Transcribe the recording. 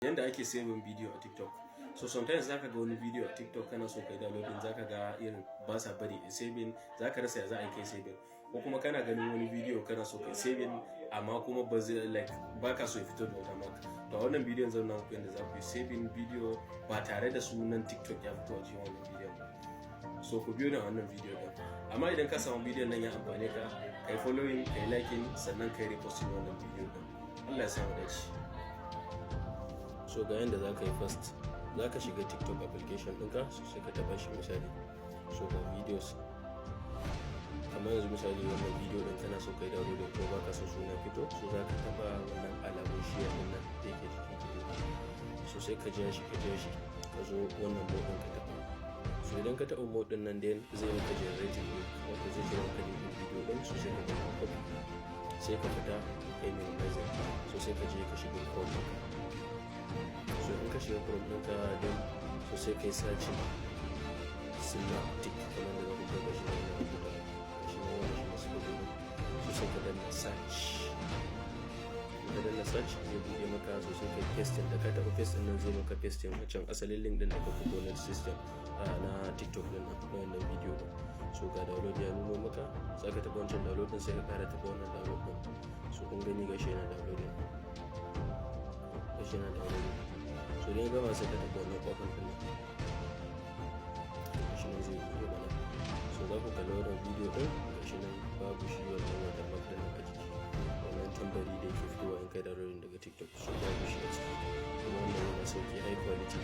Yanda ake saving video a TikTok. So sometimes zaka ga wani video a TikTok kana so kai downloading, zaka ga irin ba sa bari a saving, zaka rasa ya za a yi kai saving. Ko kuma kana ganin wani video kana so kai saving, amma kuma ba zai, like, baka so ya fito da watermark. To, a wannan bidiyon zan nuna muku yanda za ku yi saving video ba tare da sunan TikTok ya fito a cikin wannan bidiyon ba. So ku biyo ni a wannan bidiyo din. Amma idan ka samu bidiyon nan ya amfane ka, kai following, kai liking, sannan kai reposting wannan bidiyo din. Allah ya samu dace. So ga yanda za ka yi. First, za ka shiga TikTok application ɗinka, so sai ka taɓa shi misali. So ga videos. Kamar yanzu misali, wannan bidiyo ɗin kana so kai downloading ko baka so suna fito, so za ka taɓa wannan alamun share ɗin nan da yake jikin bidiyo. So sai ka ja shi, ka ja shi, ka zo wannan more ɗin ka taɓa. So idan ka taɓa more ɗin nan, then zai maka generating link, wato zai cire maka link ɗin bidiyo ɗin. So sai ka danna copy, sai ka fita kai minimizing. So sai ka je ka shiga Chrome ɗinka. So in ka shiga Chrome ɗinka, then so sai kai searching Snaptik, kamar da za ku ga gashi nan na rubuta, gashi nan, wannan shi ne spelling ɗin. So sai ka danna search. In ka danna search, zai buɗe maka. So sai kai pasting. Da ka taɓa paste ɗin nan, zai maka pasting wancan asalin link ɗin da ka fito na system na TikTok ɗin nan na wannan bidiyo ɗin. So ga download ya nuno maka, za ka taɓa wancan download ɗin, sai ka ƙara taɓa wannan download ɗin. So kun gani, gashi yana downloading, gashi yana downloading. So idan ya gama, sai ka taɓa wannan open ɗin nan, gashi nan zai buɗe mana. So za ku kalli wannan bidiyo ɗin, gashi nan babu shi wannan watermark ɗin nan a jiki, wannan tambari da yake fitowa in kai downloading daga TikTok. So babu shi a ciki, kuma wannan yana sauki, high quality.